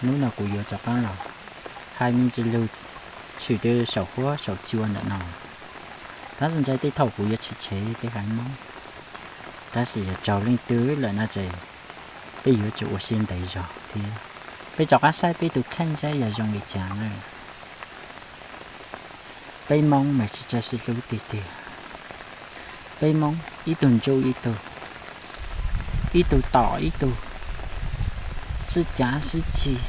Hnub no kuv yuav rov qab los hais me ntsis lug tshwm rau saum huab saum cua ntawm no. Tab sis ntshai tej thaum kuv yuav tshev tshev peb haiv Hmoob, tab sis yog raug leej twg lawm no ces peb yuav tsum ua siab ntev zog thiab. Peb rov qab saib peb tus kheej saib yog zoo li cas na. Peb Hmoob mas tsis txawj sib hlub tiag tiag. Peb Hmoob ib tug ntsuj ib tug, ib tug tom ib tug, sib cav sib ceg,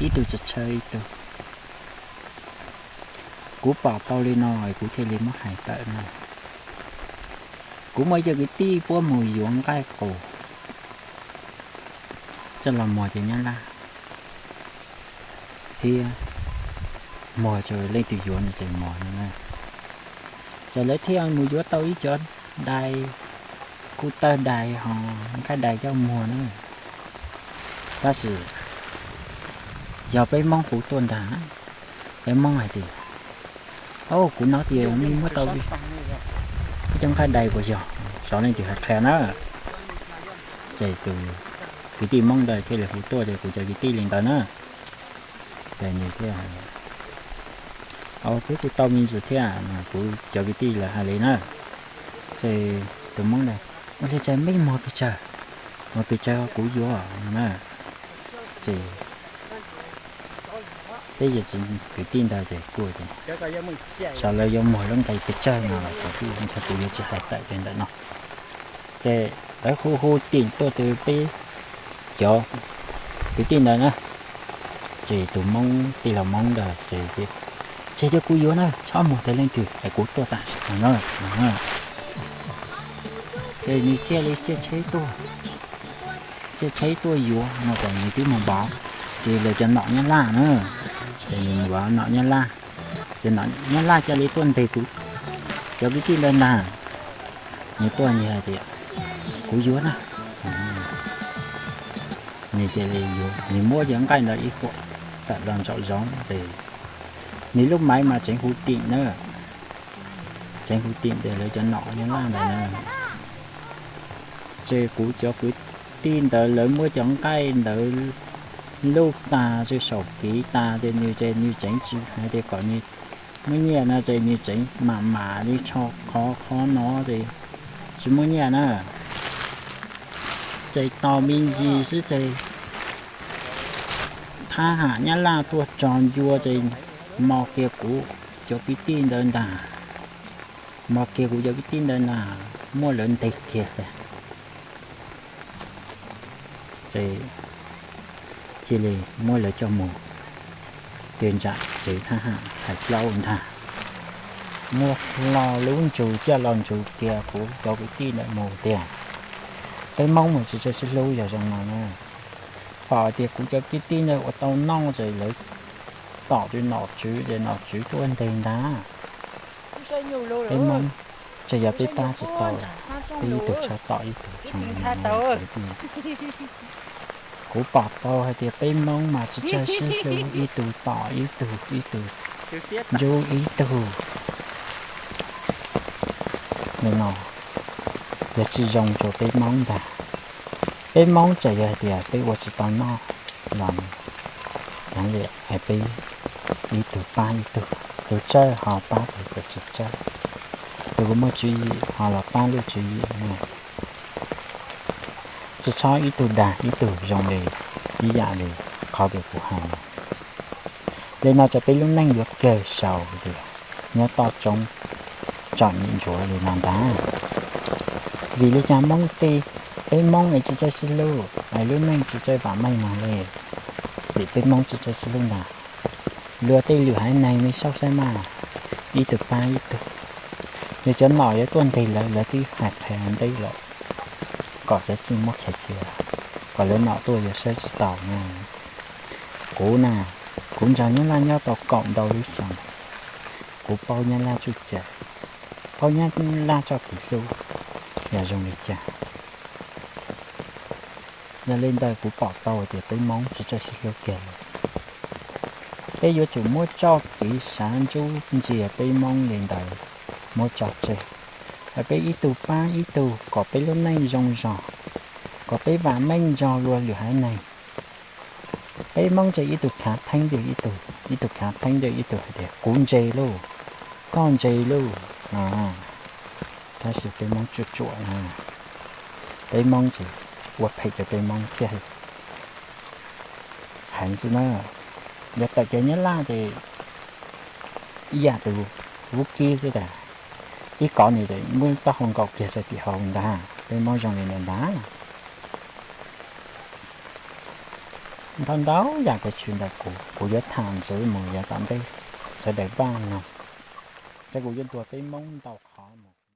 ib tug tsis tshawb ib tug. Kuv pom tau li no kuv thiaj li muab hais tawm no. Kuv muaj cov kwv tij puab mus yuav nqaij qus coj los muag cov Nyab Laj thiab muag rau leej twg yuav no ces muag no na. Ces lawv thiaj mus yuav tau ib cov dais, kuj tawg dais ho nqaij dais coj muag na. Tab sis yog peb Hmoob hu tuaj ntag, peb Hmoob hais tias, au, kuv hnov tias nej muab tau ib cov nqaij dais puas yog, xyov leej twg hais qhia na. Ces tus kwv tij Hmoob ntawd thiaj li hu tuaj ces kuv cov kwv tij li ntawd na. Ces nws thiaj, au, peb kuj tau me ntsis thiab, kuv cov kwv tij lawv hais li na. Ces tus Hmoob ntawd, ua li cas peb muag pes tsawg, muag pes tsawg kuv yuav na. Ces peb yawg txiv kwv tij ntawd ces kuj tias, xyov lawv yuav muag lub nqi pes tsawg no los kuv kuj ntshai kuv yuav tsis hais tawm li ntawm no. Ces lawv hu hu tim tuaj tus peb cov kwv tij ntawd na. Ces tus Hmoob tij laug Hmoob ntawd ces, tseg cov kuv yuav na, txhob muag tau leej twg es kuv tuaj tam sim no na. Ces nws thiaj li cia tsheb tuaj, cia tsheb tuaj yuav no ces nws twb mus vov, ces lawv cov nom Nyab Laj na, ces nws mus vov nom Nyab Laj, ces nom Nyab Laj cia li tuaj ntes kuv cov kwv tij ntawd ntag. Nws tuaj nws hais tias, kuv yuav na. Nws cia li yuav, nws muab cov nqaij ntawd ib huam tawm los ntsaum zoov ces nws lub maiv mas tseev hu tim na, tseev hu tim ntawm lawv cov nom Nyab Laj ntawd na. Ces kuv cov kwv tij ntawd lawv muab cov nqaij ntawd luj tas, ces saum kev tas ces nws ces nws tseev tsis hais tias kom nws muab nyiaj no ces nws tseev mam mam li tsho qhov qhov no ces tsis muab nyiaj na. Ces tos me ntsis xwb ces thab ham Nyab Laj tuaj tso ncua ces mos kiag kuv cov kwv tij ntawd ntag, mos kiag kuv cov kwv tij ntawd ntag, muab lawv ntes kiag tas. Ces cia li muab lawv coj mus pem ntsam tsev thab ham Hais Plaub ntag. Muab hlo lub ntsug coj los ntsug kiag kuv cov kwv tij ntawd mus tiag. Peb Hmoob mas tsis txawj sib hlub yog zoo no na. Pom tias kuv cov kwv tij ntawd ua tau noj ces lawv tom tus nom tswv ces nom tswv tuaj ntes ntag. Peb Hmoob, ces yog peb pab tsis tau, peb ib tug tshaj tom ib tug zoo li no. Kuv pom tau hais tias peb Hmoob mas tsis txawj sib hlub, ib tug tom ib tug, ib tug ntsub ib tug. Nim no yog tsis zoo rau peb Hmoob ntag. Peb Hmoob txawm yog hais tias peb ua tsis tau noj los, peb ib tug pab ib tug, tus txawj ho pab tus tsis txawj, tus muaj tswv yim ho los pab lub tswv yim no. Tsis txhob ib tug dag ib tug zoo li ib yam li qhov uas kuv hais no. Li no ces peb lub neej yuav kawg saud li, nyob toj roob tsom nyem ntsuav li no ntag. Vim li cas Hmoob tej, peb Hmoob es tsis txawj sib hlub, es lub neej tsis txawj vam meej no li? Vim peb Hmoob tsis txawj sib hlub ntag. Luag tej lwm haiv neeg nej saib mas, ib tug pab ib tug. Yog cov nom yuav tuaj ntes lawv, lawv twb hais qhia ntej lawm kom cov txij muab khiav cia, kom lawv nom tuaj yuav saib tsis taus na. Kuv na, kuv nrog Nyab Laj nyob tau kaum ntau lub xyoo, kuv paub Nyab Laj txuj cai, paub Nyab Laj txoj kev hlub yog zoo li cas. Yog li ntawd kuv pom tau tias peb Hmoob tsis txawj sib hlub kiag li. Peb yuav tsum muab txoj kev xav ntsuj ntsia peb Hmoob li ntawd muab tso tseg, es peb ib tug pab ib tug kom peb lub neej zoo zog, kom peb vam meej nrog luag lwm haiv neeg. Peb Hmoob ces ib tug khav theeb ib tug, ib tug khav theeb ib tug hais tias kuv ntse lauj, koj ntse lauj no. Tab sis peb Hmoob tsuam tsuam na, peb Hmoob ces ua phem ces peb Hmoob thiaj hais ntxiv na. Yog tawm cov Nyab Laj ces ib yam tus Vub Kib xwb tas, ib kov nws ces muab taub hau nkaus kiag rau tim hauv ntag. Peb Hmoob zoo li ntawd ntag. Ntau ntau yam kev tshwm ntawm kuv, kuv yuav tham ntxiv mus yav tom ntej, sawv daws npaj mloog, thiab kuv yuav ntuas peb Hmoob ntau.